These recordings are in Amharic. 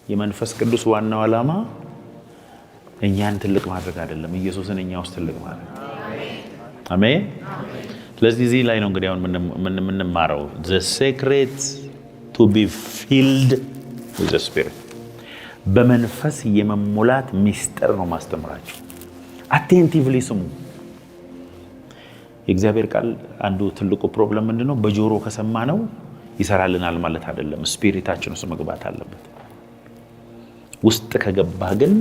የመንፈስ ቅዱስ ዋናው ዓላማ እኛን ትልቅ ማድረግ አይደለም፣ ኢየሱስን እኛ ውስጥ ትልቅ ማድረግ። አሜን። ስለዚህ እዚህ ላይ ነው እንግዲህ አሁን የምንማረው the secret to be filled with the Spirit፣ በመንፈስ የመሞላት ሚስጥር ነው ማስተምራችሁ። Attentively ስሙ። የእግዚአብሔር ቃል አንዱ ትልቁ problem ምንድነው? በጆሮ ከሰማነው ይሰራልናል ማለት አይደለም። Spirit ኣችን ውስጥ መግባት አለበት። ውስጥ ከገባ ግን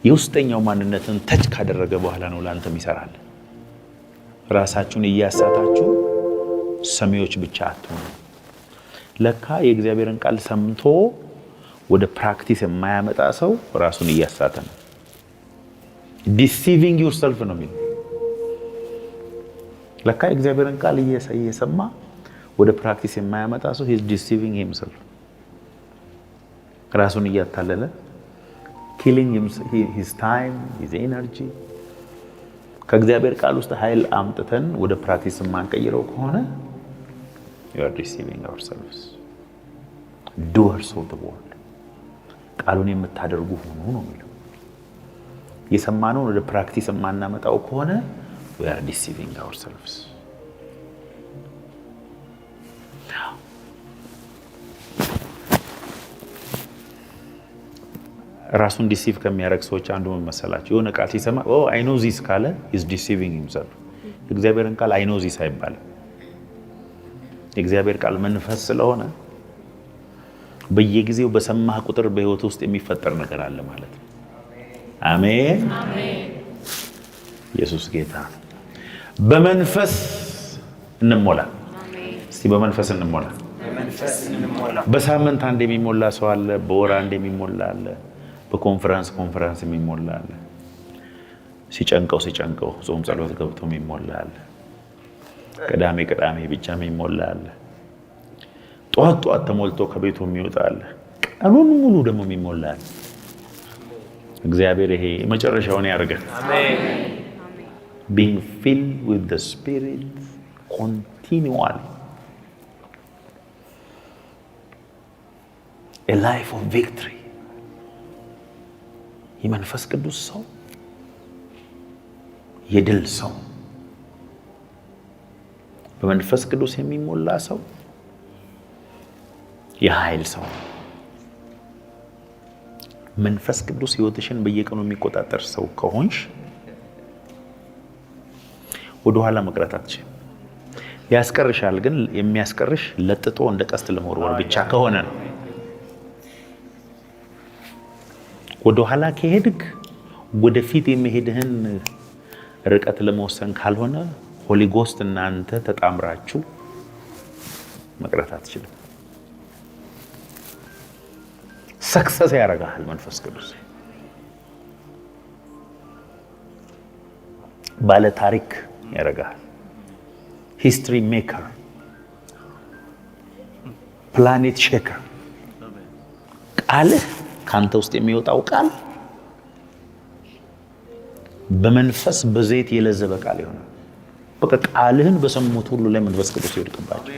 የውስጠኛው ማንነትን touch ካደረገ በኋላ ነው ለአንተም ይሰራል። ራሳችሁን እያሳታችሁ ሰሚዎች ብቻ አትሆኑ። ለካ የእግዚአብሔርን ቃል ሰምቶ ወደ practice የማያመጣ ሰው ራሱን እያሳተ ነው። Deceiving yourself ነው የሚለው። ለካ የእግዚአብሔርን ቃል እየሰማ ወደ practice የማያመጣ ሰው he's deceiving himself፣ ራሱን እያታለለ killing his time, his energy። ከእግዚአብሔር ቃል ውስጥ ኃይል አምጥተን ወደ practice የማንቀይረው ከሆነ we are deceiving ourselves። Doers of the word፣ ቃሉን የምታደርጉ ሁኑ ነው የሚለው። የሰማነውን ወደ practice የማናመጣው ከሆነ we are deceiving ourselves። ራሱን deceive ከሚያደርግ ሰዎች አንዱ ምን መሰላችሁ? የሆነ ቃል ሲሰማ "I know this" ካለ is deceiving himself። የእግዚአብሔርን ቃል "I know this" አይባልም። የእግዚአብሔር ቃል መንፈስ ስለሆነ በየጊዜው በሰማህ ቁጥር በህይወት ውስጥ የሚፈጠር ነገር አለ ማለት ነው። አሜን። ኢየሱስ ጌታ ነው። በመንፈስ እንሞላ። እስቲ በመንፈስ እንሞላ። በሳምንት አንድ የሚሞላ ሰው አለ። በወር አንድ የሚሞላ አለ። በኮንፈረንስ ኮንፈረንስ የሚሞላ አለ። ሲጨንቀው ሲጨንቀው ጾም ጸሎት ገብቶ የሚሞላ አለ። ቅዳሜ ቅዳሜ ብቻ የሚሞላ አለ። ጠዋት ጠዋት ተሞልቶ ከቤቱ የሚወጣ አለ። ቀኑን ሙሉ ደግሞ የሚሞላ አለ። እግዚአብሔር ይሄ የመጨረሻውን ያድርገን። Being filled with the Spirit continually, a life of victory። የመንፈስ ቅዱስ ሰው የድል ሰው፣ በመንፈስ ቅዱስ የሚሞላ ሰው የኃይል ሰው። መንፈስ ቅዱስ ሕይወትሽን በየቀኑ የሚቆጣጠር ሰው ከሆንሽ ወደኋላ መቅረት አትችይም። ያስቀርሻል፣ ግን የሚያስቀርሽ ለጥጦ እንደ ቀስት ለመወርወር ብቻ ከሆነ ነው። ወደኋላ ከሄድክ ወደፊት የሚሄድህን ርቀት ለመወሰን ካልሆነ Holy Ghost እናንተ ተጣምራችሁ መቅረት አትችልም። Success ያደርግሃል መንፈስ ቅዱስ። ባለ ታሪክ ያደርግሃል። History maker፣ planet shaker። ቃልህ፣ ከአንተ ውስጥ የሚወጣው ቃል በመንፈስ በዘይት የለዘበ ቃል ይሆናል። በቃ ቃልህን በሰሙት ሁሉ ላይ መንፈስ ቅዱስ ይወድቅባቸው።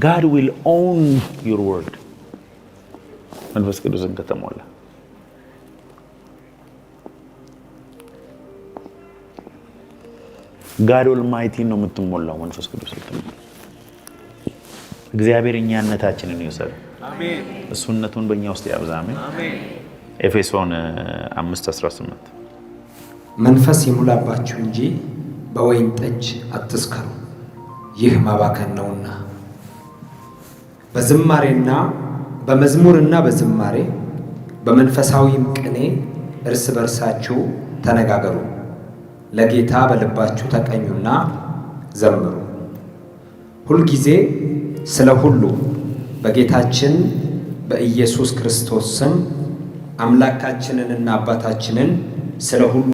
God will own your word መንፈስ ቅዱስን ከተሞላ። God Almighty ነው የምትሞላው መንፈስ ቅዱስ ስትሞላ። እግዚአብሔር እኛነታችንን ይውሰድ፣ እሱነቱን በእኛ ውስጥ ያብዛ። አሜን። ኤፌሶን 5:18። መንፈስ ይሙላባችሁ እንጂ በወይን ጠጅ አትስከሩ፣ ይህ ማባከን ነውና። በዝማሬና በመዝሙርና በዝማሬ በመንፈሳዊም ቅኔ እርስ በርሳችሁ ተነጋገሩ፣ ለጌታ በልባችሁ ተቀኙና ዘምሩ። ሁልጊዜ ስለ ሁሉ በጌታችን በኢየሱስ ክርስቶስ ስም አምላካችንንና አባታችንን ስለ ሁሉ